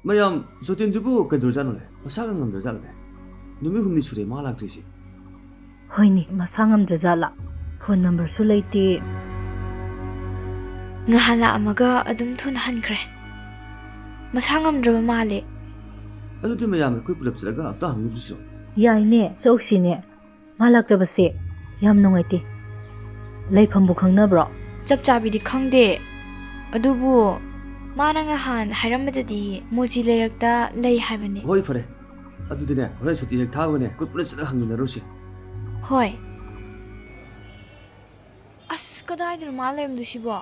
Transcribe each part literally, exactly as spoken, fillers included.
ꯃꯌꯥꯝ, ꯖꯣꯇꯤꯟꯗꯨꯕꯨ ꯀꯩꯗꯧꯔꯖꯥꯠꯅꯣꯅꯦ? ꯃꯁꯥꯒ ꯉꯝꯗ꯭ꯔꯖꯥꯠꯂꯅꯦ? ꯅꯨꯃꯤꯠ ꯍꯨꯝꯅꯤ ꯁꯨꯔꯦ ꯃꯥ ꯂꯥꯛꯇ꯭ꯔꯤꯁꯦ꯫ ꯍꯣꯏꯅꯦ, ꯃꯁꯥ ꯉꯝꯗ꯭ꯔꯖꯥꯠꯂ? ꯐꯣꯟ ꯅꯝꯕꯔꯁꯨ ꯂꯩꯇꯦ꯫ ꯉꯍꯥꯟ ꯂꯥꯛꯑꯝꯃꯒ ꯑꯗꯨꯝ ꯊꯨꯅ ꯍꯟꯈ꯭ꯔꯦ꯫ ꯃꯁꯥ ꯉꯝꯗ꯭ꯔꯕ ꯃꯥꯜꯂꯦ꯫ ꯑꯗꯨꯗꯤ ꯃꯌꯥꯝ ꯑꯩꯈꯣꯏ ꯄꯨꯂꯞ ꯆꯠꯂꯒ ꯑꯝꯇ ꯍꯪꯉꯨꯗ꯭ꯔꯁꯨ? ꯌꯥꯏꯅꯦ, ꯆꯧꯁꯤꯅꯦ꯫ ꯃꯥ ꯂꯥꯛꯇꯕꯁꯦ ꯌꯥꯝ ꯅꯨꯡꯉꯥꯏꯇꯦ꯫ ꯂꯩꯐꯝꯕꯨ ꯈꯪꯅꯕ꯭ꯔꯣ? ꯆꯞ ꯆꯥꯕꯤꯗꯤ ꯈꯪꯗꯦ, ꯑꯗꯨꯕꯨ ꯃꯥꯅ ꯉꯍꯥꯟ ꯍꯥꯏꯔꯝꯕꯗꯗꯤ ꯃꯣꯖꯤ ꯂꯩꯔꯛꯇ ꯂꯩ ꯍꯥꯏꯕꯅꯤ꯫ ꯍꯣꯏ, ꯐꯔꯦ꯫ ꯑꯗꯨꯗꯤꯅꯦ, ꯍꯣꯔꯦꯟ ꯁꯨꯇꯤ ꯍꯦꯛ ꯊꯥꯕꯒꯅꯦ, ꯑꯩꯈꯣꯏ ꯄꯨꯂꯞ ꯆꯠꯂꯒ ꯍꯪꯃꯤꯟꯅꯔꯨꯁꯦ꯫ ꯍꯣꯏ꯫ ꯑꯁ, ꯀꯗꯥꯏꯗꯅꯣ ꯃꯥ ꯂꯩꯔꯝꯗꯣꯏꯁꯤꯕꯣ?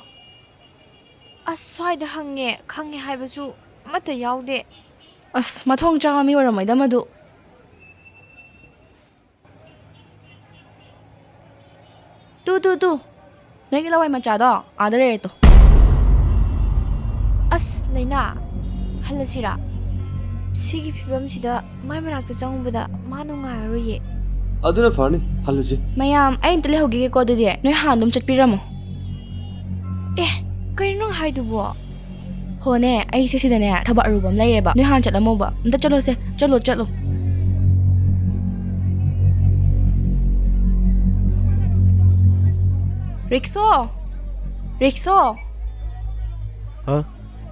ꯑꯁ, ꯁ꯭ꯋꯥꯏꯗ ꯍꯪꯉꯦ, ꯈꯪꯉꯦ ꯍꯥꯏꯕꯁꯨ ꯑꯃꯠꯇ ꯌꯥꯎꯗꯦ꯫ ꯑꯁ, ꯃꯊꯣꯡ ꯆꯥꯕ ꯃꯤ ꯑꯣꯏꯔꯝꯃꯣꯏꯗ ꯃꯗꯨ꯫ Two, two, two. ꯅꯣꯏꯒꯤ ꯂꯋꯥꯏ ꯃꯆꯥꯗꯣ ꯑꯥꯗ ꯂꯩꯔꯦ ꯇꯨ꯫ ꯑꯁ, ꯂꯩꯅꯥ, ꯍꯜꯂꯁꯤꯔꯥ? ꯁꯤꯒꯤ ꯐꯤꯕꯝꯁꯤꯗ ꯃꯥꯏ ꯃꯅꯥꯛꯇ ꯆꯪꯉꯨꯕꯗ ꯃꯥ ꯅꯨꯡꯉꯥꯏꯔꯔꯣꯏꯌꯦ꯫ ꯑꯗꯨꯅ ꯐꯔꯅꯤ, ꯍꯜꯂꯁꯤ꯫ ꯃꯌꯥꯝ, ꯑꯩ ꯑꯝꯇ ꯂꯩꯍꯧꯈꯤꯒꯦꯀꯣ, ꯑꯗꯨꯗꯤ ꯅꯣꯏ ꯍꯥꯟꯅ ꯑꯗꯨꯝ ꯆꯠꯄꯤꯔꯝꯃꯣ꯫ ꯑꯦ, ꯀꯩꯅꯣ ꯅꯪ ꯍꯥꯏꯗꯨꯕꯣ? ꯍꯣꯅꯦ, ꯑꯩꯁꯦ ꯁꯤꯗꯅꯦ ꯊꯕꯛ ꯑꯔꯨꯕ ꯑꯃ ꯂꯩꯔꯦꯕ꯫ ꯅꯣꯏ ꯍꯥꯟꯅ ꯆꯠꯂꯝꯃꯣꯕ꯫ ꯑꯝꯇ ꯆꯠꯂꯣꯁꯦ꯫ ꯆꯠꯂꯣ, ꯆꯠꯂꯣ꯫ ꯔꯤꯛꯁꯣ! ꯔꯤꯛꯁꯣ! ꯍꯥ?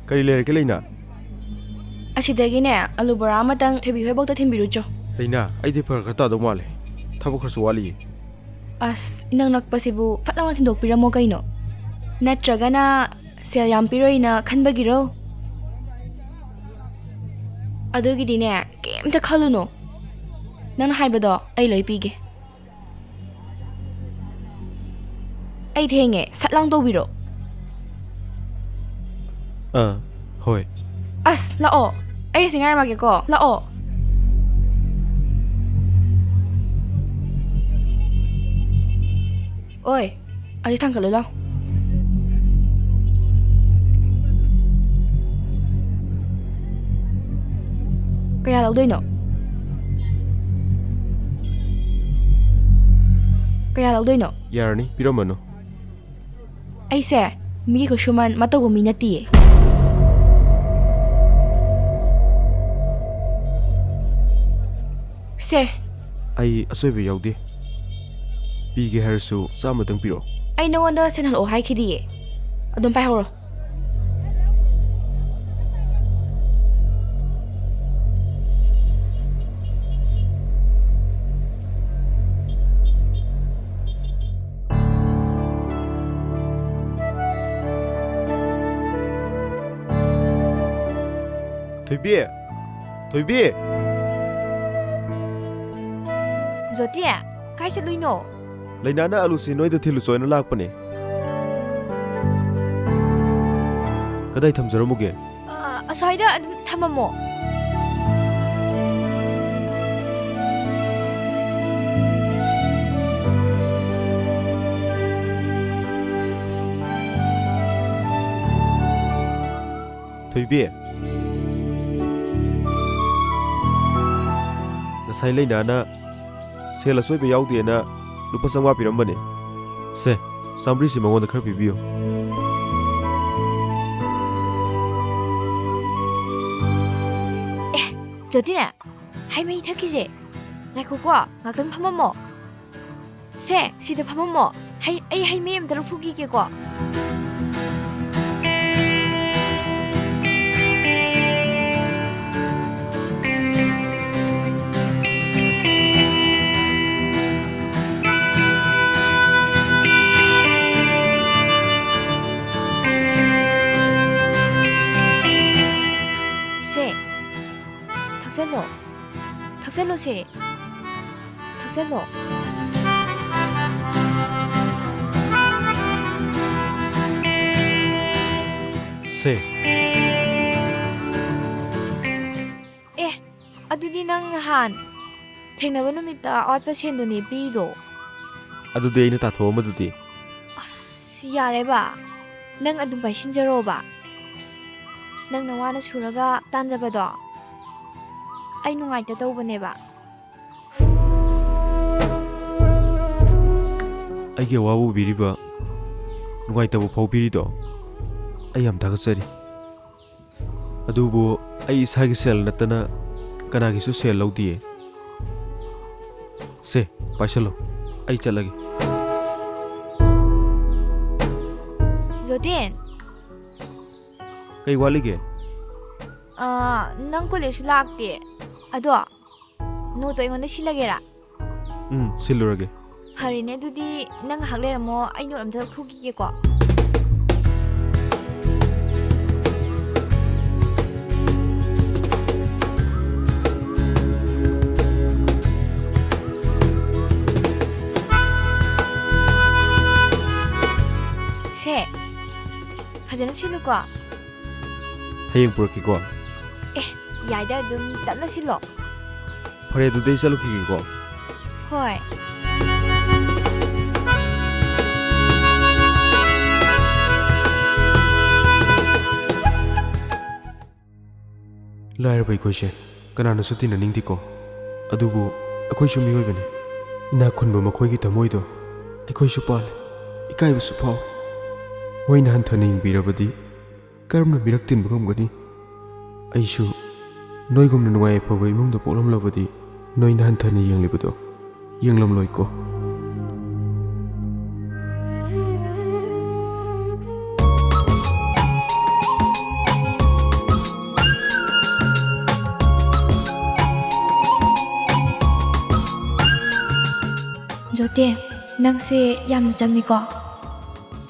ꯀꯔꯤ ꯂꯩꯔꯒꯦ, ꯂꯩꯅꯥ? ꯑꯁꯤꯗꯒꯤꯅꯦ, ꯑꯂꯨ ꯕꯣꯔꯥ ꯑꯃꯇꯪ ꯊꯣꯏꯕꯤ ꯍꯣꯏꯕꯧꯇ ꯊꯤꯟꯕꯤꯔꯨꯆꯣ꯫ ꯂꯩꯅꯥ, ꯑꯩꯗꯤ ꯐꯔꯛ ꯈꯔ ꯇꯥꯗꯧ ꯃꯥꯜꯂꯦ꯫ ꯊꯕꯛ ꯈꯔꯁꯨ ꯋꯥꯠꯂꯤꯌꯦ꯫ ꯑꯁ, ꯏꯅꯛ ꯅꯛꯄꯁꯤꯕꯨ ꯐꯠ ꯂꯥꯎꯅ ꯊꯤꯟꯗꯣꯛꯄꯤꯔꯝꯃꯣ ꯀꯩꯅꯣ꯫ ꯅꯠꯇ꯭ꯔꯒꯅ ꯁꯦꯜ ꯌꯥꯝ ꯄꯤꯔꯣꯏꯅ ꯈꯟꯕꯒꯤꯔꯣ? ꯑꯗꯨꯒꯤꯗꯤꯅꯦ, ꯀꯩꯝꯇ ꯈꯜꯂꯨꯅꯨ꯫ ꯅꯪꯅ ꯍꯥꯏꯕꯗꯣ ꯑꯩ ꯂꯣꯏ ꯄꯤꯒꯦ꯫ ꯑꯩ ꯊꯦꯡꯉꯦ, ꯁꯠ ꯂꯥꯡ ꯇꯧꯕꯤꯔꯣ꯫ ꯑꯥ, ꯍꯣꯏ꯫ ꯑꯁ, ꯂꯥꯛꯑꯣ꯫ ꯑꯩ ꯑꯁꯤ ꯉꯥꯏꯔꯝꯃꯒꯦꯀꯣ꯫ ꯂꯥꯛꯑꯣ꯫ ꯑꯣꯏ, ꯑꯁꯤ ꯊꯥꯡꯒꯠꯂꯨ ꯂꯥꯎ꯫ ꯀꯌꯥ ꯂꯧꯗꯣꯏꯅꯣ? ꯀꯌꯥ ꯂꯧꯗꯣꯏꯅꯣ? ꯌꯥꯔꯅꯤ, ꯄꯤꯔꯝꯃꯅꯨ꯫ ꯑꯩꯁꯦ ꯃꯤꯒꯤ ꯈꯨꯠꯁꯨꯃꯟ ꯃꯇꯧꯕ ꯃꯤ ꯅꯠꯇꯤꯌꯦ꯫ ꯁꯦ꯫ ꯑꯩ ꯑꯁꯣꯏꯕ ꯌꯥꯎꯗꯦ꯫ ꯄꯤꯒꯦ ꯍꯥꯏꯔꯁꯨ ꯆꯥꯝꯃꯗꯪ ꯄꯤꯔꯛꯑꯣ꯫ ꯑꯩ ꯅꯉꯣꯟꯗ ꯁꯦꯟ ꯍꯜꯂꯛꯑꯣ ꯍꯥꯏꯈꯤꯗꯤꯌꯦ꯫ ꯑꯗꯨꯝ ꯄꯥꯏꯍꯧꯔꯣ꯫ ꯊꯣꯏꯕꯤ! ꯊꯣꯏꯕꯤ! ꯖꯣꯇꯤ, ꯀꯥꯏ ꯆꯠꯂꯨꯏꯅꯣ? ꯂꯩꯅꯥꯅ ꯑꯂꯨꯁꯤ ꯅꯣꯏꯗ ꯊꯤꯜꯂꯨꯆꯣꯅ ꯂꯥꯛꯄꯅꯦ꯫ ꯀꯗꯥꯏ ꯊꯝꯖꯔꯝꯃꯨꯒꯦ? ꯑ, ꯑꯁ꯭ꯋꯥꯏꯗ ꯑꯗꯨꯝ ꯊꯝꯃꯝꯃꯣ꯫ ꯊꯣꯏꯕꯤ, ꯉꯁꯥꯏ ꯂꯩꯅꯥꯅ ꯁꯦꯜ ꯑꯆꯣꯏꯕ ꯌꯥꯎꯗꯦꯅ ꯂꯨꯄꯥ ꯆꯥꯝꯃꯉꯥ ꯄꯤꯔꯝꯕꯅꯦ꯫ ꯁꯦ, ꯆꯥꯝꯃꯔꯤꯁꯤ ꯃꯉꯣꯟꯗ ꯈꯔ ꯄꯤꯕꯤꯌꯨ꯫ ꯑꯦ, ꯖꯣꯇꯤꯅꯦ, ꯍꯩ ꯃꯍꯤ ꯊꯛꯈꯤꯁꯦ꯫ ꯉꯥꯏꯈꯣꯀꯣ, ꯉꯥꯛꯇꯪ ꯐꯝꯃꯝꯃꯣ꯫ ꯁꯦ, ꯁꯤꯗ ꯐꯝꯃꯝꯃꯣ꯫ ꯍꯩ, ꯑꯩ ꯍꯩ ꯃꯍꯤ ꯑꯝꯇ ꯂꯧꯊꯣꯛꯈꯤꯒꯦꯀꯣ꯫ ꯁꯦ, ꯊꯛꯆꯜꯂꯣ꯫ ꯊꯛꯆꯜꯂꯣ ꯁꯦ꯫ ꯊꯛꯆꯜꯂꯣ꯫ ꯁꯦ꯫ ꯑꯦ, ꯑꯗꯨꯗꯤ ꯅꯪ ꯅꯍꯥꯟ ꯊꯦꯡꯅꯕ ꯅꯨꯃꯤꯠꯇ ꯑꯋꯥꯠꯄ ꯁꯦꯟꯗꯨꯅꯦ ꯄꯤꯔꯤꯗꯣ꯫ ꯑꯗꯨꯗꯤ ꯑꯩꯅ ꯇꯥꯊꯣꯛꯑꯝꯕꯗꯨꯗꯤ? ꯑꯁ, ꯌꯥꯔꯦꯕ꯫ ꯅꯪ ꯑꯗꯨꯝ ꯄꯥꯏꯁꯤꯟꯖꯔꯣꯕ꯫ ꯅꯪꯅ ꯋꯥꯅ ꯁꯨꯔꯒ ꯇꯥꯟꯖꯕꯗꯣ ꯑꯩ ꯅꯨꯡꯉꯥꯏꯇ ꯇꯧꯕꯅꯦꯕ꯫ ꯑꯩꯒꯤ ꯑꯋꯥꯕ ꯎꯕꯤꯔꯤꯕ, ꯅꯨꯡꯉꯥꯏꯇꯕ ꯐꯥꯎꯕꯤꯔꯤꯗꯣ ꯑꯩ ꯌꯥꯝ ꯊꯥꯒꯠꯆꯔꯤ꯫ ꯑꯗꯨꯕꯨ ꯑꯩ ꯏꯁꯥꯒꯤ ꯁꯦꯜ ꯅꯠꯇꯅ ꯀꯅꯥꯒꯤꯁꯨ ꯁꯦꯜ ꯂꯧꯗꯤꯌꯦ꯫ ꯁꯦ, ꯄꯥꯏꯁꯜꯂꯣ꯫ ꯑꯩ ꯆꯠꯂꯒꯦ꯫ ꯖꯣꯇꯦꯟ꯫ ꯀꯩ ꯋꯥꯠꯂꯤꯒꯦ? ꯑꯥ, ꯅꯪ ꯀꯣꯂꯦꯖꯁꯨ ꯂꯥꯛꯇꯦ꯫ ꯑꯗꯣ, ꯅꯣꯠꯇꯣ ꯑꯩꯉꯣꯟꯗ ꯁꯤꯜꯂꯒꯦꯔꯥ? ꯎꯝ, ꯁꯤꯜꯂꯨꯔꯒꯦ꯫ ꯐꯔꯦꯅꯦ, ꯑꯗꯨꯗꯤ ꯅꯪ ꯉꯥꯏꯍꯥꯛ ꯂꯩꯔꯝꯃꯣ, ꯑꯩ ꯅꯣꯠ ꯑꯝꯇ ꯂꯧꯊꯣꯛꯈꯤꯒꯦꯀꯣ꯫ ꯁꯦ, ꯐꯖꯅ ꯁꯤꯜꯂꯨꯀꯣ꯫ ꯍꯌꯦꯡ ꯄꯨꯔꯛꯀꯦꯀꯣ꯫ ꯑꯦ, ꯌꯥꯏꯗ, ꯑꯗꯨꯝ ꯇꯞꯅ ꯁꯤꯜꯂꯣ꯫ ꯐꯔꯦ, ꯑꯗꯨꯗꯤ ꯑꯩ ꯆꯠꯂꯨꯈꯤꯒꯦꯀꯣ꯫ ꯍꯣꯏ꯫ ꯂꯥꯏꯔꯕ ꯑꯩꯈꯣꯏꯁꯦ ꯀꯅꯥꯅꯁꯨ ꯇꯤꯟꯅꯅꯤꯡꯗꯦꯀꯣ꯫ ꯑꯗꯨꯕꯨ ꯑꯩꯈꯣꯏꯁꯨ ꯃꯤꯑꯣꯏꯕꯅꯤ꯫ ꯏꯅꯥꯛ ꯈꯨꯟꯕ ꯃꯈꯣꯏꯒꯤ ꯊꯃꯣꯏꯗꯣ ꯑꯩꯈꯣꯏꯁꯨ ꯄꯥꯜꯂꯤ, ꯏꯀꯥꯏꯕꯁꯨ ꯐꯥꯎꯏ꯫ ꯃꯣꯏꯅ ꯍꯟꯊꯅ ꯌꯦꯡꯕꯤꯔꯕꯗꯤ ꯀꯔꯝꯅ ꯃꯤꯔꯛ ꯇꯤꯟꯕ ꯉꯝꯒꯅꯤ? ꯑꯩꯁꯨ ꯅꯣꯏꯒꯨꯝꯅ ꯅꯨꯡꯉꯥꯏ ꯌꯥꯏꯐꯕ ꯏꯃꯨꯡꯗ ꯄꯣꯛꯂꯝꯂꯕꯗꯤ ꯅꯣꯏꯅ ꯍꯟꯊꯅ ꯌꯦꯡꯂꯤꯕꯗꯣ ꯌꯦꯡꯂꯝꯂꯣꯏꯀꯣ꯫ ꯖꯣꯇꯦꯟ, ꯅꯪꯁꯦ ꯌꯥꯝꯅ ꯆꯝꯃꯤꯀꯣ꯫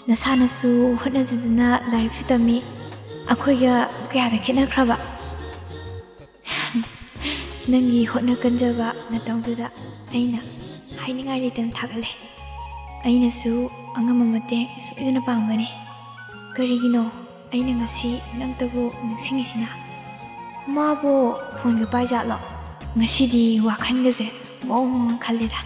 ꯅꯁꯥꯅꯁꯨ ꯍꯣꯠꯅꯖꯗꯨꯅ ꯂꯥꯏꯔꯤꯛꯁꯨ ꯇꯝꯃꯤ꯫ ꯑꯩꯈꯣꯏꯒ ꯀꯌꯥꯗ ꯈꯦꯠꯅꯈ꯭ꯔꯕ? ꯅꯪꯒꯤ ꯍꯣꯠꯅ ꯀꯟꯖꯕ ꯅꯇꯧꯗꯨꯗ ꯑꯩꯅ ꯍꯥꯏꯅꯤꯡꯉꯥꯏ ꯂꯩꯇꯅ ꯊꯥꯒꯠꯂꯦ꯫ ꯑꯩꯅꯁꯨ ꯑꯉꯝꯕ ꯃꯇꯦꯡ ꯁꯣꯏꯗꯅ ꯄꯥꯡꯒꯅꯤ꯫ ꯀꯔꯤꯒꯤꯅꯣ ꯑꯩꯅ ꯉꯁꯤ ꯅꯪꯇꯕꯨ ꯅꯤꯡꯁꯤꯡꯉꯤꯁꯤꯅ? ꯃꯥꯕꯨ ꯐꯣꯟꯒ ꯄꯥꯏꯖꯥꯠꯂꯣ? ꯉꯁꯤꯗꯤ ꯋꯥꯈꯜꯒꯁꯦ ꯃꯑꯣꯡ ꯑꯃ ꯈꯜꯂꯦꯗ꯫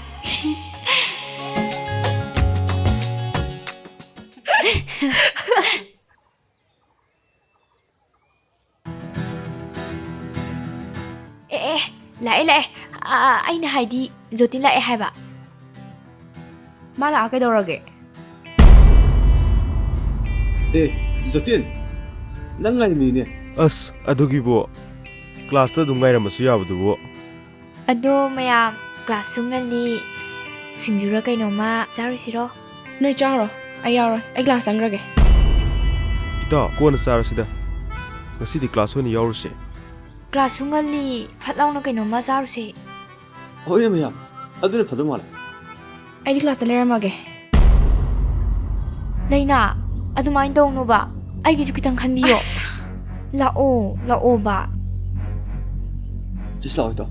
ꯑꯦ, ꯑꯦ, ꯂꯥꯛꯑꯦ, ꯂꯥꯛꯑꯦ꯫ ꯑ, ꯑꯩꯅ ꯍꯥꯏꯗꯤ ꯖꯣꯇꯤꯟ ꯂꯥꯛꯑꯦ ꯍꯥꯏꯕ꯫ ꯃꯥ ꯂꯥꯛꯑ ꯀꯩꯗꯧꯔꯒꯦ? ꯑꯦ, ꯖꯣꯇꯤꯟ, ꯅꯪ ꯉꯥꯏꯔꯝꯃꯤꯅꯦ꯫ ꯑꯁ, ꯑꯗꯨꯒꯤꯕꯨ ꯀ꯭ꯂꯥꯁꯇ ꯑꯗꯨꯝ ꯉꯥꯏꯔꯝꯃꯁꯨ ꯌꯥꯕꯗꯨꯕꯨ꯫ ꯑꯗꯣ ꯃꯌꯥꯝ, ꯀ꯭ꯂꯥꯁꯁꯨ ꯉꯜꯂꯤ, ꯁꯤꯡꯖꯨꯔ ꯀꯩꯅꯣꯝꯃ ꯆꯥꯔꯨꯁꯤꯔꯣ? ꯅꯣꯏ ꯆꯥꯔꯣ, ꯑꯩ ꯌꯥꯎꯔꯣꯏ, ꯑꯩ ꯀ꯭ꯂꯥꯁ ꯆꯪꯈ꯭ꯔꯒꯦ꯫ ꯏꯇꯥꯎ, ꯀꯣꯟꯅ ꯆꯥꯔꯁꯤꯗ, ꯉꯁꯤꯗꯤ ꯀ꯭ꯂꯥꯁ ꯑꯣꯏꯅ ꯌꯥꯎꯔꯨꯁꯦ꯫ ꯀ꯭ꯂꯥꯁꯁꯨ ꯉꯜꯂꯤ, ꯐꯠ ꯂꯥꯎꯅ ꯀꯩꯅꯣꯝꯃ ꯆꯥꯔꯨꯁꯦ꯫ ꯍꯣꯏ ꯃꯌꯥꯝ, ꯑꯗꯨꯅ ꯐꯗꯧ ꯃꯥꯜꯂꯦ꯫ ꯑꯩꯗꯤ ꯀ꯭ꯂꯥꯁꯇ ꯂꯩꯔꯝꯃꯒꯦ꯫ ꯂꯩꯅꯥ, ꯑꯗꯨꯃꯥꯏꯅ ꯇꯧꯅꯨꯕ, ꯑꯩꯒꯤꯁꯨ ꯈꯤꯇꯪ ꯈꯟꯕꯤꯌꯣ꯫ ꯑꯁ꯫ ꯂꯥꯛꯑꯣ, ꯂꯥꯛꯑꯣꯕ꯫ ꯆꯤꯁ ꯂꯥꯛꯑꯣ ꯏꯇꯥꯎ꯫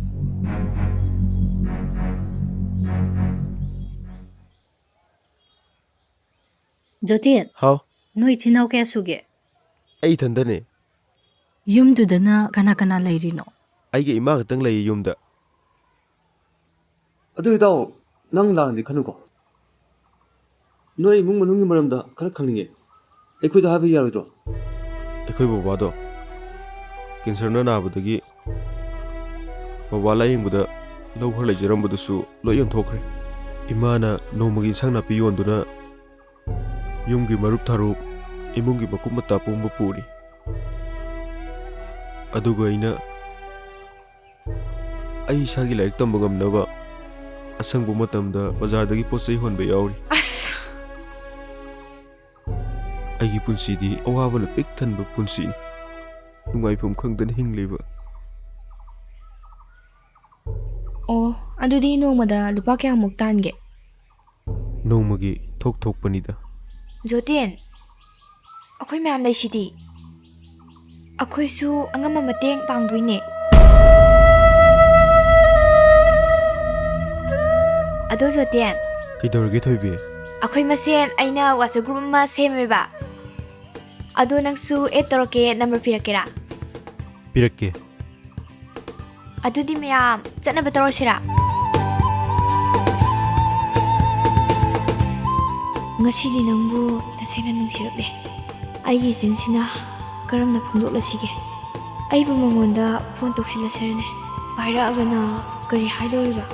ꯖꯣꯇꯤꯟ꯫ ꯍꯥꯎ꯫ ꯅꯣꯏ ꯏꯆꯤꯟ ꯏꯅꯥꯎ ꯀꯌꯥ ꯁꯨꯒꯦ? ꯑꯩ ꯏꯊꯟꯗꯅꯦ꯫ ꯌꯨꯝꯗꯨꯗꯅ ꯀꯅꯥ ꯀꯅꯥ ꯂꯩꯔꯤꯅꯣ? ꯑꯩꯒ ꯏꯃꯥ ꯈꯛꯇꯪ ꯂꯩꯌꯦ ꯌꯨꯝꯗ꯫ ꯑꯗꯨ ꯏꯇꯥꯎ, ꯅꯪ ꯂꯥꯟꯅꯗꯤ ꯈꯟꯅꯨꯀꯣ꯫ ꯅꯣꯏ ꯏꯃꯨꯡ ꯃꯅꯨꯡꯒꯤ ꯃꯔꯝꯗ ꯈꯔ ꯈꯪꯅꯤꯡꯉꯦ꯫ ꯑꯩꯈꯣꯏꯗ ꯍꯥꯏꯕ ꯌꯥꯔꯣꯏꯗ꯭ꯔꯣ? ꯑꯩꯈꯣꯏ ꯕꯕꯥꯗꯣ ꯀꯦꯟꯁꯔꯅ ꯅꯥꯕꯗꯒꯤ ꯕꯕꯥ ꯂꯥꯌꯦꯡꯕꯗ ꯂꯧ ꯈꯔ ꯂꯩꯖꯔꯝꯕꯗꯨꯁꯨ ꯂꯣꯏ ꯌꯣꯟꯊꯣꯛꯈ꯭ꯔꯦ꯫ ꯏꯃꯥꯅ ꯅꯣꯡꯃꯒꯤ ꯏꯟꯁꯥꯡ ꯅꯥꯄꯤ ꯌꯣꯟꯗꯨꯅ ꯌꯨꯝꯒꯤ ꯃꯔꯨꯞ ꯊꯔꯨꯞ, ꯏꯃꯨꯡꯒꯤ ꯃꯀꯨꯞ ꯃꯇꯥ ꯄꯨꯝꯕ ꯄꯨꯔꯤ꯫ ꯑꯗꯨꯒ ꯑꯩꯅ ꯑꯩ ꯏꯁꯥꯒꯤ ꯂꯥꯏꯔꯤꯛ ꯇꯝꯕ ꯉꯝꯅꯕ ꯑꯁꯪꯕ ꯃꯇꯝꯗ ꯕꯖꯥꯔꯗꯒꯤ ꯄꯣꯠ ꯆꯩ ꯍꯣꯟꯕ ꯌꯥꯎꯔꯤ꯫ ꯑꯁ! ꯑꯩꯒꯤ ꯄꯨꯟꯁꯤꯗꯤ ꯑꯋꯥꯕꯅ ꯄꯤꯛ ꯊꯟꯕ ꯄꯨꯟꯁꯤꯅꯤ꯫ ꯅꯨꯡꯉꯥꯏꯐꯝ ꯈꯪꯗꯅ ꯍꯤꯡꯂꯤꯕ꯫ ꯑꯣ, ꯑꯗꯨꯗꯤ ꯅꯣꯡꯃꯗ ꯂꯨꯄꯥ ꯀꯌꯥꯃꯨꯛ ꯇꯥꯟꯒꯦ? ꯅꯣꯡꯃꯒꯤ ꯊꯣꯛ ꯊꯣꯛꯄꯅꯤꯗ꯫ ꯖꯣꯇꯦꯟ, ꯑꯩꯈꯣꯏ ꯃꯌꯥꯝ ꯂꯩꯁꯤꯗꯤ꯫ ꯑꯩꯈꯣꯏꯁꯨ ꯑꯉꯝꯕ ꯃꯇꯦꯡ ꯄꯥꯡꯗꯣꯏꯅꯦ꯫ ꯑꯗꯣ ꯖꯣꯇꯦꯟ꯫ ꯀꯩꯗꯧꯔꯒꯦ ꯊꯣꯏꯕꯤ? ꯑꯩꯈꯣꯏ ꯃꯁꯦꯟ ꯑꯩꯅ WhatsApp group ꯑꯃ ꯁꯦꯝꯃꯦꯕ꯫ ꯑꯗꯣ ꯅꯪꯁꯨ add ꯇꯧꯔꯛꯀꯦ, number ꯄꯤꯔꯛꯀꯦꯔꯥ? ꯄꯤꯔꯛꯀꯦ꯫ ꯑꯗꯨꯗꯤ ꯃꯌꯥꯝ ꯆꯠꯅꯕ ꯇꯧꯔꯁꯤꯔꯥ? ꯉꯁꯤꯗꯤ ꯅꯪꯕꯨ ꯇꯁꯦꯡꯅ ꯅꯨꯡꯁꯤꯔꯛꯂꯦ꯫ ꯑꯩꯒꯤ ꯏꯆꯤꯟꯁꯤꯅ ꯀꯔꯝꯅ ꯐꯣꯡꯗꯣꯛꯂꯁꯤꯒꯦ? ꯑꯩꯕꯨ ꯃꯉꯣꯟꯗ phone ꯇꯧꯁꯤꯜꯂꯁꯤꯔꯅꯦ? ꯄꯥꯏꯔꯛꯑꯒꯅ ꯀꯔꯤ ꯍꯥꯏꯗꯧꯔꯤꯕ?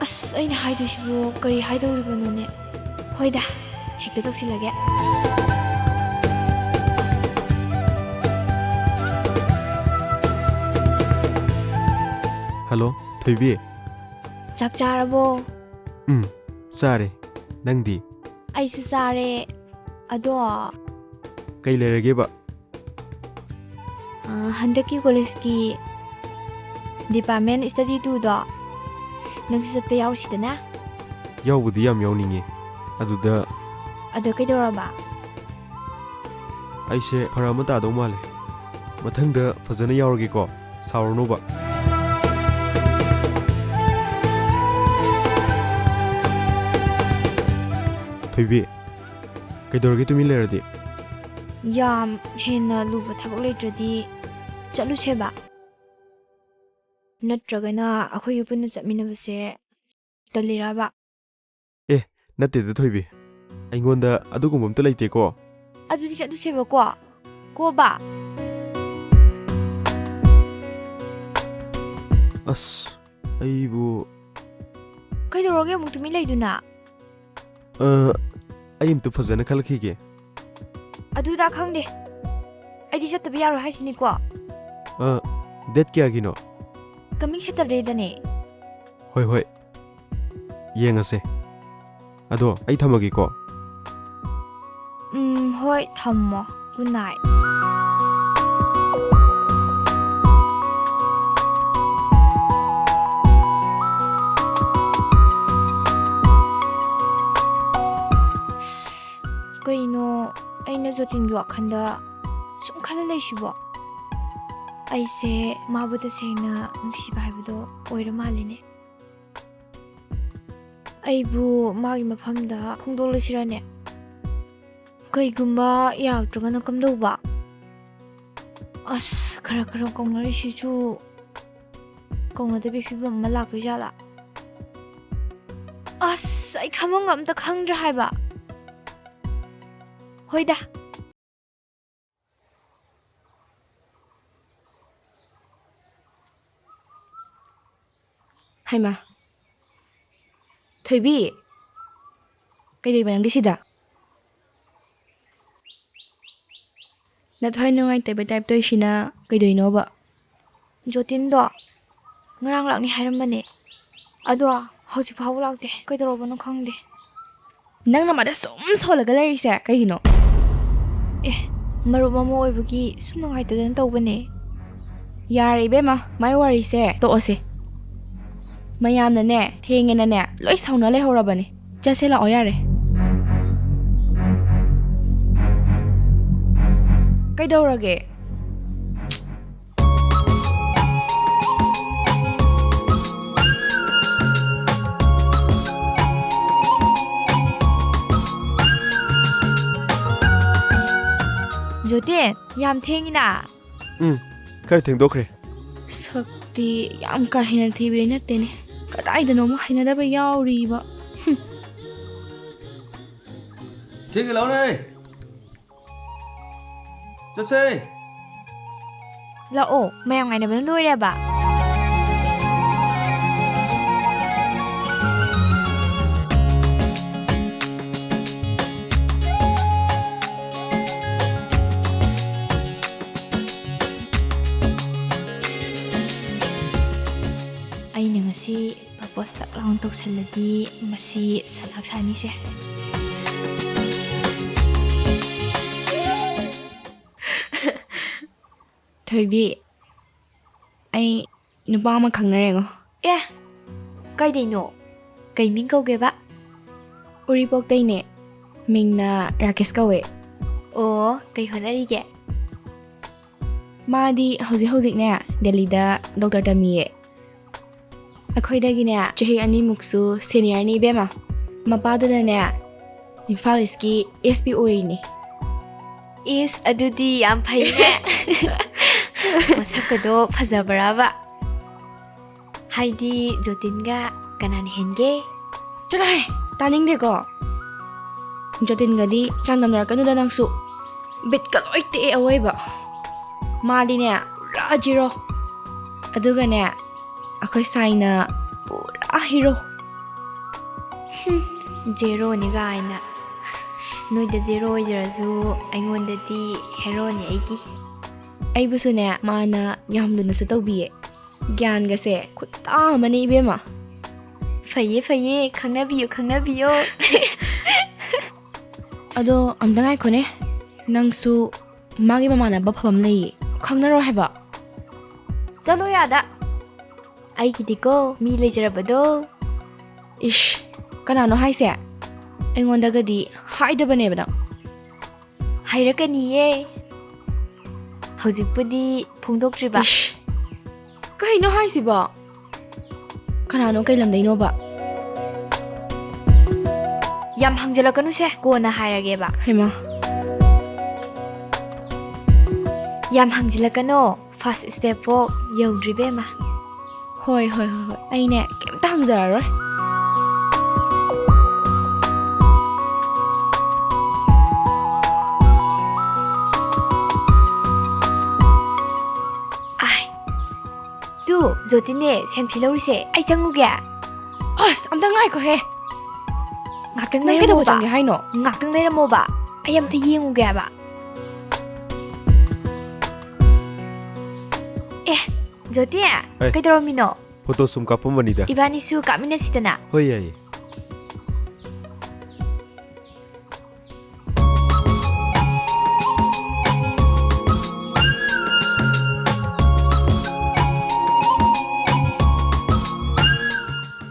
ꯑꯁ, ꯑꯩꯅ ꯍꯥꯏꯗꯣꯏꯁꯤꯕꯨ ꯀꯔꯤ ꯍꯥꯏꯗꯧꯔꯤꯕꯅꯣꯅꯦ? ꯍꯣꯏꯗ, ꯍꯦꯛꯇ ꯇꯧꯁꯤꯜꯂꯒꯦ꯫ Hello, ꯊꯣꯏꯕꯤ꯫ ꯆꯥꯛ ꯆꯥꯔꯕꯣ? ꯎꯝ, ꯆꯥꯔꯦ꯫ ꯅꯪꯗꯤ? ꯑꯩꯁꯨ ꯆꯥꯔꯦ꯫ ꯑꯗꯣ, ꯀꯩ ꯂꯩꯔꯒꯦꯕ? ꯑ, ꯍꯟꯗꯛꯀꯤ ꯀꯣꯂꯦꯖꯀꯤ department study tourꯗꯣ ꯅꯪꯁꯨ ꯆꯠꯄ ꯌꯥꯎꯔꯨꯁꯤꯗꯅ꯫ ꯌꯥꯎꯕꯨꯗꯤ ꯌꯥꯝ ꯌꯥꯎꯅꯤꯡꯉꯦ꯫ ꯑꯗꯨꯗ ꯑꯗꯣ ꯀꯩꯗꯧꯔꯕ? ꯑꯩꯁꯦ ꯐꯔꯛ ꯑꯃ ꯇꯥꯗꯧ ꯃꯥꯜꯂꯦ꯫ ꯃꯊꯪꯗ ꯐꯖꯅ ꯌꯥꯎꯔꯒꯦꯀꯣ꯫ ꯁꯥꯎꯔꯅꯣꯕ꯫ ꯊꯣꯏꯕꯤ, ꯀꯩꯗꯧꯔꯒꯦ ꯇꯨꯃꯤꯟ ꯂꯩꯔꯗꯤ? ꯌꯥꯝ ꯍꯦꯟꯅ ꯂꯨꯕ ꯊꯕꯛ ꯂꯩꯇ꯭ꯔꯗꯤ ꯆꯠꯂꯨꯁꯦꯕ꯫ ꯅꯠꯇ꯭ꯔꯒꯅ ꯑꯩꯈꯣꯏꯒꯤ ꯄꯨꯟꯅ ꯆꯠꯃꯤꯟꯅꯕꯁꯦ ꯇꯜꯂꯤꯔꯕ? ꯅꯠꯇꯦꯗ ꯊꯣꯏꯕꯤ, ꯑꯩꯉꯣꯟꯗ ꯑꯗꯨꯒꯨꯝꯕ ꯑꯝꯇ ꯂꯩꯇꯦꯀꯣ꯫ ꯑꯗꯨꯗꯤ ꯆꯠꯂꯨꯁꯦꯕꯀꯣ꯫ ꯀꯣꯕ꯫ ꯑꯁ, ꯑꯩꯕꯨ ꯀꯩꯗꯧꯔꯒꯦ ꯑꯃꯨꯛ ꯇꯨꯃꯤꯟ ꯂꯩꯗꯨꯅ? ꯑ, ꯑꯩ ꯑꯝꯇ ꯐꯖꯅ ꯈꯜꯂꯛꯈꯤꯒꯦ꯫ ꯑꯗꯨꯗ ꯈꯪꯗꯦ꯫ ꯑꯩꯗꯤ ꯆꯠꯇꯕ ꯌꯥꯔꯣꯏ ꯍꯥꯏꯁꯤꯅꯤꯀꯣ꯫ ꯑ, date ꯀꯌꯥꯒꯤꯅꯣ? Coming Saturdayꯗꯅꯦ꯫ ꯍꯣꯏ, ꯍꯣꯏ, ꯌꯦꯡꯉꯁꯦ꯫ ꯑꯗꯣ ꯑꯩ ꯊꯝꯃꯒꯦꯀꯣ꯫ ꯎꯝ, ꯍꯣꯏ, ꯊꯝꯃꯣ꯫ Good night꯫ ꯀꯩꯅꯣ, ꯑꯩꯅ ꯖꯣꯇꯤꯟꯒꯤ ꯋꯥꯈꯜꯗ ꯁꯨꯝ ꯈꯜꯂ ꯂꯩꯁꯤꯕꯣ? ꯑꯩꯁꯦ ꯃꯥꯕꯨ ꯇꯁꯦꯡꯅ ꯅꯨꯡꯁꯤꯕ ꯍꯥꯏꯕꯗꯣ ꯑꯣꯏꯔ ꯃꯥꯜꯂꯤꯅꯦ꯫ ꯑꯩꯕꯨ ꯃꯥꯒꯤ ꯃꯐꯝꯗ ꯐꯣꯡꯗꯣꯛꯂꯁꯤꯔꯅꯦ? ꯀꯩꯒꯨꯝꯕ ꯌꯥꯔꯛꯇ꯭ꯔꯒꯅ ꯀꯝꯗꯧꯕ? ꯑꯁ, ꯈꯔ ꯈꯔ ꯀꯧꯅꯔꯤꯁꯤꯁꯨ ꯀꯧꯅꯗꯕꯤ ꯐꯤꯕꯝ ꯑꯃ ꯂꯥꯛꯇꯣꯏꯖꯥꯠꯂꯥ? ꯑꯁ, ꯑꯩ ꯈꯝꯕꯝꯒ ꯑꯝꯇ ꯈꯪꯗ꯭ꯔꯦ ꯍꯥꯏꯕ꯫ ꯍꯣꯏꯗ꯫ ꯍꯩꯃꯥ, ꯊꯣꯏꯕꯤ, ꯀꯩꯗꯧꯕ ꯅꯪꯗꯤ ꯁꯤꯗ? ꯅꯊ꯭ꯋꯥꯏ ꯅꯨꯡꯉꯥꯏꯇꯕ type ꯇꯧꯔꯤꯁꯤꯅ ꯀꯩꯗꯧꯔꯤꯅꯣꯕ? ꯖꯣꯇꯤꯟꯗꯣ ꯉꯔꯥꯡ ꯂꯥꯛꯅꯤ ꯍꯥꯏꯔꯝꯕꯅꯦ꯫ ꯑꯗꯣ ꯍꯧꯖꯤꯛ ꯐꯥꯎꯕ ꯂꯥꯛꯇꯦ꯫ ꯀꯩꯗꯧꯔꯕꯅꯣ ꯈꯪꯗꯦ꯫ ꯅꯪꯅ ꯃꯥꯗ ꯁꯨꯝ ꯁꯣꯜꯂꯒ ꯂꯩꯔꯤꯁꯦ ꯀꯩꯒꯤꯅꯣ? ꯑꯦ, ꯃꯔꯨꯞ ꯑꯃ ꯑꯣꯏꯕꯒꯤ ꯁꯨꯝ ꯅꯨꯡꯉꯥꯏꯇꯗꯅ ꯇꯧꯕꯅꯦ꯫ ꯌꯥꯔꯦ ꯏꯕꯦꯝꯃ, ꯃꯥꯏ ꯋꯥꯔꯤꯁꯦ ꯇꯣꯛꯑꯁꯦ꯫ ꯃꯌꯥꯝꯅꯅꯦ, ꯊꯦꯡꯉꯦꯅꯅꯦ, ꯂꯣꯏ ꯁꯥꯎꯅ ꯂꯩꯍꯧꯔꯕꯅꯦ꯫ ꯆꯠꯁꯦ ꯂꯥꯛꯑꯣ ꯌꯥꯔꯦ꯫ ꯀꯩꯗꯧꯔꯒꯦ? ꯖꯣꯇꯦꯟ, ꯌꯥꯝ ꯊꯦꯡꯉꯤꯅ꯫ ꯎꯝ, ꯈꯔ ꯊꯦꯡꯗꯣꯛꯈ꯭ꯔꯦ꯫ ꯁꯛꯇꯤ ꯌꯥꯝ ꯀꯥ ꯍꯦꯟꯅ ꯊꯤꯕꯗꯤ ꯅꯠꯇꯦꯅꯦ꯫ ꯀꯗꯥꯏꯗꯅꯣꯃ ꯍꯩꯅꯗꯕ ꯌꯥꯎꯔꯤꯕ꯫ ꯍꯨꯝ꯫ ꯊꯦꯡꯉꯦ, ꯂꯥꯛꯑꯣꯅꯦ꯫ ꯆꯠꯁꯦ꯫ ꯂꯥꯛꯑꯣ, ꯃꯌꯥꯝ ꯉꯥꯏꯅꯕꯅ ꯂꯣꯏꯔꯦꯕ꯫ ꯑꯩꯅ ꯉꯁꯤ ꯄ꯭ꯔꯄꯣꯁ ꯇꯛ ꯂꯥꯎꯅ ꯇꯧꯁꯜꯂꯗꯤ ꯃꯁꯤ ꯁꯂꯥꯛ ꯁꯥꯅꯤꯁꯦ꯫ ꯊꯣꯏꯕꯤ, ꯑꯩ ꯅꯨꯄꯥ ꯑꯃ ꯈꯪꯅꯔꯦꯉꯣ꯫ ꯑꯦ, ꯀꯥꯏꯗꯩꯅꯣ? ꯀꯩ ꯃꯤꯡ ꯀꯧꯒꯦꯕ? ꯎꯔꯤꯄꯣꯛꯇꯩꯅꯦ꯫ ꯃꯤꯡꯅ ꯔꯥꯀꯦꯁ ꯀꯧꯋꯦ꯫ ꯑꯣ, ꯀꯩ ꯍꯣꯠꯅꯔꯤꯒꯦ? ꯃꯥꯗꯤ ꯍꯧꯖꯤꯛ ꯍꯧꯖꯤꯛꯅꯦ ꯗꯦꯜꯂꯤꯗ ꯗꯣꯛꯇꯔ ꯇꯝꯃꯤꯌꯦ꯫ ꯑꯩꯈꯣꯏꯗꯒꯤꯅꯦ ꯆꯍꯤ ꯑꯅꯤꯃꯨꯛꯁꯨ ꯁꯦꯅꯤꯌꯔꯅꯤ ꯏꯕꯦꯝꯃ꯫ ꯃꯄꯥꯗꯨꯅꯅꯦ ꯏꯝꯐꯥꯜ ꯏꯁꯀꯤ ꯑꯦꯁ ꯄꯤ ꯑꯣꯏꯔꯤꯅꯤ꯫ ꯏꯁ, ꯑꯗꯨꯗꯤ ꯌꯥꯝ ꯐꯩꯅꯦ꯫ ꯃꯁꯛꯀꯗꯣ ꯐꯖꯕ꯭ꯔꯕ? ꯍꯥꯏꯗꯤ ꯖꯣꯇꯤꯟꯒ ꯀꯅꯥꯅ ꯍꯦꯟꯒꯦ? ꯆꯠꯂꯣꯍꯦ, ꯇꯥꯅꯤꯡꯗꯦꯀꯣ꯫ ꯖꯣꯇꯤꯟꯒꯗꯤ ꯆꯥꯡꯗꯝꯅꯔꯛꯀꯅꯨꯗ ꯅꯪꯁꯨ꯫ ꯕꯤꯠꯀ ꯂꯣꯏ ꯇꯦꯛꯑꯦ ꯑꯋꯣꯏꯕ꯫ ꯃꯥꯗꯤꯅꯦ ꯄꯨꯔꯥ ꯖꯤꯔꯣ꯫ ꯑꯗꯨꯒꯅꯦ ꯑꯩꯈꯣꯏ ꯁꯥꯏꯅ ꯄꯨꯔꯥ ꯍꯤꯔꯣ꯫ ꯍꯨꯝ, ꯖꯦꯔꯣꯅꯤ ꯀꯥꯏꯅ꯫ ꯅꯣꯏꯗ ꯖꯦꯔꯣ ꯑꯣꯏꯖꯔꯁꯨ ꯑꯩꯉꯣꯟꯗꯗꯤ ꯍꯦꯔꯣꯅꯤ ꯑꯩꯒꯤ꯫ ꯑꯩꯕꯨꯁꯨꯅꯦ ꯃꯥꯅ ꯌꯥꯝ ꯂꯨꯅꯁꯨ ꯇꯧꯕꯤꯌꯦ꯫ ꯒ꯭ꯌꯥꯟꯒꯁꯦ ꯈꯨꯠꯇ ꯑꯃꯅꯤ ꯏꯕꯦꯝꯃ꯫ ꯐꯩꯌꯦ, ꯐꯩꯌꯦ, ꯈꯪꯅꯕꯤꯌꯨ, ꯈꯪꯅꯕꯤꯌꯨ꯫ ꯑꯗꯣ ꯑꯝꯇ ꯉꯥꯏꯈꯣꯅꯦ, ꯅꯪꯁꯨ ꯃꯥꯒꯤ ꯃꯃꯥꯟꯅꯕ ꯐꯕ ꯑꯃ ꯂꯩꯌꯦ, ꯈꯪꯅꯔꯣ ꯍꯥꯏꯕ꯫ ꯆꯠꯂꯣ ꯌꯥꯗ꯫ ꯑꯩꯒꯤꯗꯤꯀꯣ ꯃꯤ ꯂꯩꯖꯔꯕꯗꯣ꯫ ꯏꯁ, ꯀꯅꯥꯅꯣ ꯍꯥꯏꯁꯦ? ꯑꯩꯉꯣꯟꯗꯒꯗꯤ ꯍꯥꯏꯗꯕꯅꯦꯕ ꯅꯪ꯫ ꯍꯥꯏꯔꯛꯀꯅꯤꯌꯦ꯫ ꯍꯧꯖꯤꯛꯄꯨꯗꯤ ꯐꯣꯡꯗꯣꯛꯇ꯭ꯔꯤꯕ꯫ ꯏꯁ, ꯀꯩꯅꯣ ꯍꯥꯏꯁꯤꯕꯣ? ꯀꯅꯥꯅꯣ, ꯀꯩ ꯂꯝꯗꯩꯅꯣꯕ? ꯌꯥꯝ ꯍꯪꯖꯤꯜꯂꯛꯀꯅꯨꯁꯦ, ꯀꯣꯟꯅ ꯍꯥꯏꯔꯒꯦꯕ꯫ ꯍꯩꯃꯥ꯫ ꯌꯥꯝ ꯍꯪꯖꯤꯜꯂꯛꯀꯅꯣ, first step ꯐꯥꯎ ꯌꯧꯗ꯭ꯔꯤꯕꯦꯝꯃ꯫ ꯍꯣꯏ, ꯍꯣꯏ, ꯍꯣꯏ, ꯍꯣꯏ, ꯑꯩꯅꯦ ꯀꯩꯝꯇ ꯍꯪꯖꯔꯔꯣꯏ꯫ ꯑꯥꯏ, ꯇꯨ, ꯖꯣꯇꯤꯅꯦ, ꯁꯦꯜꯐꯤ ꯂꯧꯔꯤꯁꯦ, ꯑꯩ ꯆꯪꯉꯨꯒꯦ꯫ ꯑꯁ, ꯑꯝꯇ ꯉꯥꯏꯈꯣꯍꯦ꯫ ꯉꯥꯛꯇꯪ ꯅꯪ ꯀꯩꯗꯧꯕ ꯂꯩꯔꯝꯃꯣꯕ꯫ ꯆꯪꯒꯦ ꯍꯥꯏꯅꯣ? ꯉꯥꯛꯇꯪ ꯂꯩꯔꯝꯃꯣꯕ, ꯑꯩ ꯑꯝꯇ ꯌꯦꯡꯉꯨꯒꯦ ꯍꯥꯏꯕ꯫ ꯑꯦ, ꯖꯣꯇꯤ, ꯍꯩ꯫ ꯀꯩꯗꯧꯔꯝꯃꯤꯅꯣ? ꯐꯣꯇꯣ ꯁꯨꯝ ꯀꯥꯞꯄꯝꯕꯅꯤꯗ꯫ ꯏꯕꯥꯅꯤꯁꯨ ꯀꯥꯞꯃꯤꯟꯅꯁꯤꯗꯅ꯫ ꯍꯣꯏ, ꯌꯥꯏꯌꯦ꯫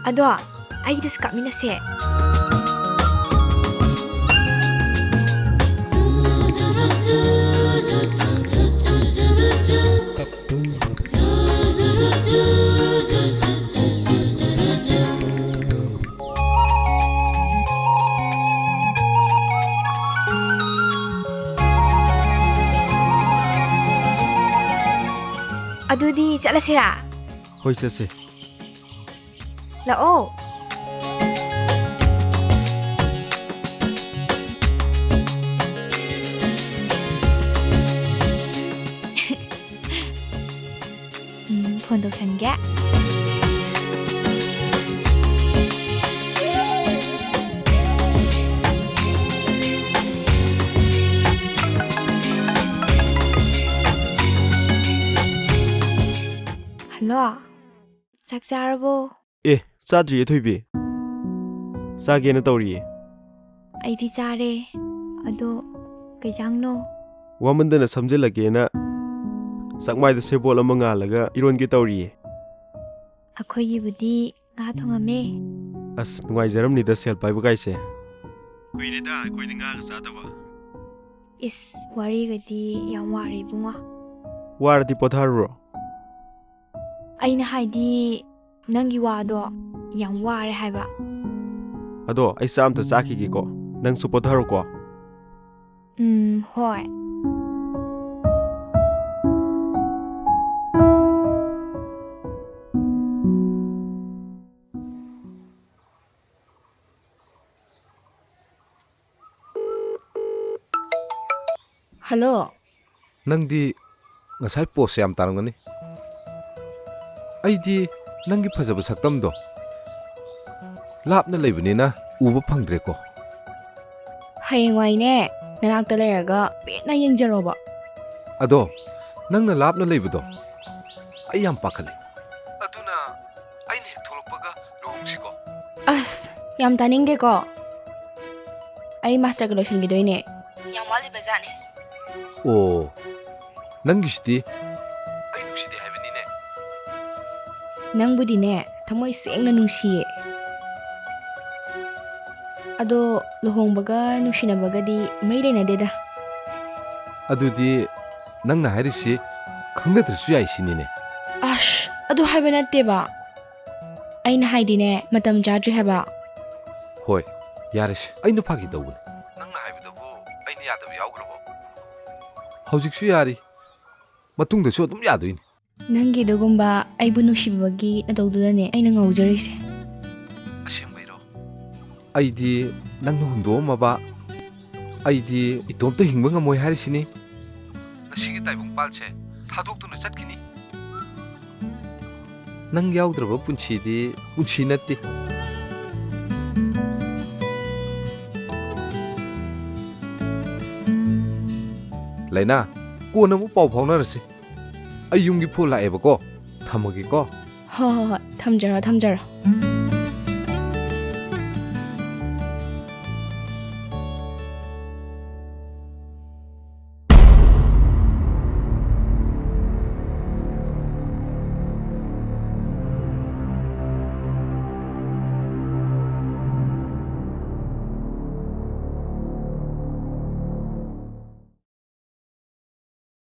ꯑꯗꯣ, ꯑꯩꯒꯤꯗꯁꯨ ꯀꯥꯞꯃꯤꯟꯅꯁꯦ꯫ ꯑꯗꯨꯗꯤ ꯆꯠꯂꯁꯤꯔꯥ? ꯍꯣꯏ, ꯆꯠꯁꯦ꯫ ꯂꯥꯛꯑꯣ꯫ ꯎꯝ, ꯐꯣꯟ ꯇꯧꯁꯟꯒꯦ꯫ ꯍꯜꯂꯣ, ꯆꯥꯛ ꯆꯥꯔꯕꯣ? ꯑꯦ, ꯆꯥꯗ꯭ꯔꯤꯌꯦ, ꯊꯣꯏꯕꯤ꯫ ꯆꯥꯒꯦꯅ ꯇꯧꯔꯤꯌꯦ꯫ ꯑꯩꯗꯤ ꯆꯥꯔꯦ꯫ ꯑꯗꯣ ꯀꯩ ꯆꯥꯡꯅꯣ? ꯋꯥꯃꯟꯗꯅ ꯁꯝꯖꯤꯜꯂꯒꯦꯅ ꯆꯥꯛꯃꯥꯏꯗ ꯁꯦꯕꯣꯠ ꯑꯃ ꯉꯥꯜꯂꯒ ꯏꯔꯣꯟꯒꯦ ꯇꯧꯔꯤꯌꯦ꯫ ꯑꯩꯈꯣꯏꯒꯤꯕꯨꯗꯤ ꯉꯥ ꯊꯣꯡꯉꯝꯃꯦ꯫ ꯑꯁ, ꯅꯨꯡꯉꯥꯏꯖꯔꯝꯅꯤꯗ ꯁꯦꯜ ꯄꯥꯏꯕ ꯀꯥꯏꯁꯦ꯫ ꯀꯨꯏꯔꯦꯗ ꯑꯩꯈꯣꯏꯗꯤ ꯉꯥꯒ ꯆꯥꯗꯕ꯫ ꯏꯁ, ꯋꯥꯔꯤꯒꯗꯤ ꯌꯥꯝ ꯋꯥꯔꯦ ꯏꯕꯨꯡꯉꯣ꯫ ꯋꯥꯔꯗꯤ ꯄꯣꯊꯥꯔꯨꯔꯣ꯫ ꯑꯩꯅ ꯍꯥꯏꯗꯤ, ꯅꯪꯒꯤ ꯋꯥꯗꯣ ꯌꯥꯝ ꯋꯥꯔꯦ ꯍꯥꯏꯕ꯫ ꯑꯗꯣ ꯑꯩ ꯆꯥꯛ ꯑꯝꯇ ꯆꯥꯈꯤꯒꯦꯀꯣ, ꯅꯪꯁꯨ ꯄꯣꯊꯥꯔꯣꯀꯣ꯫ ꯎꯝ, ꯍꯣꯏ꯫ ꯍꯜꯂꯣ꯫ ꯅꯪꯗꯤ ꯉꯁꯥꯏ ꯄꯣꯁ ꯌꯥꯝ ꯇꯥꯔꯝꯒꯅꯤ꯫ ꯑꯩꯗꯤ ꯅꯪꯒꯤ ꯐꯖꯕ ꯁꯛꯇꯝꯗꯣ ꯂꯥꯞꯅ ꯂꯩꯕꯅꯤꯅ ꯎꯕ ꯐꯪꯗ꯭ꯔꯦꯀꯣ꯫ ꯍꯌꯦꯡꯋꯥꯏꯅꯦ, ꯅꯅꯥꯛꯇ ꯂꯩꯔꯒ ꯄꯦꯟꯅ ꯌꯦꯡꯖꯔꯣꯕ꯫ ꯑꯗꯣ, ꯅꯪꯅ ꯂꯥꯞꯅ ꯂꯩꯕꯗꯣ ꯑꯩ ꯌꯥꯝ ꯄꯥꯈꯠꯂꯦ꯫ ꯑꯗꯨꯅ ꯑꯩꯅ ꯍꯦꯛ ꯊꯣꯛꯂꯛꯄꯒ ꯂꯨꯍꯣꯡꯁꯤꯀꯣ꯫ ꯑꯁ, ꯌꯥꯝ ꯇꯥꯅꯤꯡꯗꯦꯀꯣ꯫ ꯑꯩ ꯃꯥꯁꯇꯔꯒ ꯂꯣꯏꯁꯤꯟꯈꯤꯗꯣꯏꯅꯦ꯫ ꯌꯥꯝ ꯋꯥꯠꯂꯤꯕꯖꯥꯠꯅꯦ꯫ ꯑꯣ, ꯅꯪꯒꯤꯁꯤꯗꯤ ꯑꯩ ꯅꯨꯡꯁꯤꯗꯦ ꯍꯥꯏꯕꯅꯤꯅꯦ꯫ ꯅꯪꯕꯨꯗꯤꯅꯦ, ꯊꯃꯣꯏ ꯁꯦꯡꯅ ꯅꯨꯡꯁꯤꯌꯦ꯫ ꯑꯗꯣ ꯂꯨꯍꯣꯡꯕꯒ ꯅꯨꯡꯁꯤꯅꯕꯒꯗꯤ ꯃꯔꯤ ꯂꯩꯅꯗꯦꯗ꯫ ꯑꯗꯨꯗꯤ ꯅꯪꯅ ꯍꯥꯏꯔꯤꯁꯤ ꯈꯪꯅꯗ꯭ꯔꯁꯨ ꯌꯥꯏ ꯁꯤꯅꯤꯅꯦ꯫ ꯑꯁ, ꯑꯗꯨ ꯍꯥꯏꯕ ꯅꯠꯇꯦꯕ꯫ ꯑꯩꯅ ꯍꯥꯏꯗꯤꯅꯦ, ꯃꯇꯝ ꯆꯥꯗ꯭ꯔꯤ ꯍꯥꯏꯕ꯫ ꯍꯣꯏ, ꯌꯥꯔꯦꯁꯦ, ꯑꯩꯅ ꯐꯥꯒꯤ ꯇꯧꯕꯅꯦ꯫ ꯅꯪꯅ ꯍꯥꯏꯕꯗꯕꯨ ꯑꯩꯅ ꯌꯥꯗꯕ ꯌꯥꯎꯈ꯭ꯔꯕꯣ? ꯍꯧꯖꯤꯛꯁꯨ ꯌꯥꯔꯤ, ꯃꯇꯨꯡꯗꯁꯨ ꯑꯗꯨꯝ ꯌꯥꯗꯣꯏꯅꯤ꯫ ꯅꯪꯒꯤ ꯑꯗꯨꯒꯨꯝꯕ ꯑꯩꯕꯨ ꯅꯨꯡꯁꯤꯕꯒꯤ ꯅꯇꯧꯗꯨꯗꯅꯦ ꯑꯩꯅ ꯉꯥꯎꯖꯔꯤꯁꯦ꯫ ꯑꯁꯦꯡꯕꯩꯔꯣ? ꯑꯩꯗꯤ ꯅꯪꯅ ꯍꯨꯟꯗꯣꯛꯑꯝꯃꯕ, ꯑꯩꯗꯤ ꯏꯇꯣꯝꯇ ꯍꯤꯡꯕ ꯉꯝꯃꯣꯏ ꯍꯥꯏꯔꯤꯁꯤꯅꯤ꯫ ꯉꯁꯤꯒꯤ ꯇꯥꯏꯕꯪꯄꯥꯜꯁꯦ ꯊꯥꯗꯣꯛꯇꯨꯅ ꯆꯠꯈꯤꯅꯤ꯫ ꯅꯪ ꯌꯥꯎꯗ꯭ꯔꯕ ꯄꯨꯟꯁꯤꯗꯤ ꯄꯨꯟꯁꯤ ꯅꯠꯇꯦ꯫ ꯂꯩꯅꯥ, ꯀꯣꯟꯅ ꯑꯃꯨꯛ ꯄꯥꯎ ꯐꯥꯎꯅꯔꯁꯤ꯫ ꯑꯩ ꯌꯨꯝꯒꯤ ꯐꯣꯟ ꯂꯥꯛꯑꯦꯕꯀꯣ, ꯊꯝꯃꯒꯦꯀꯣ꯫ ꯍꯣꯏ, ꯍꯣꯏ, ꯍꯣꯏ, ꯊꯝꯖꯔꯣ, ꯊꯝꯖꯔꯣ꯫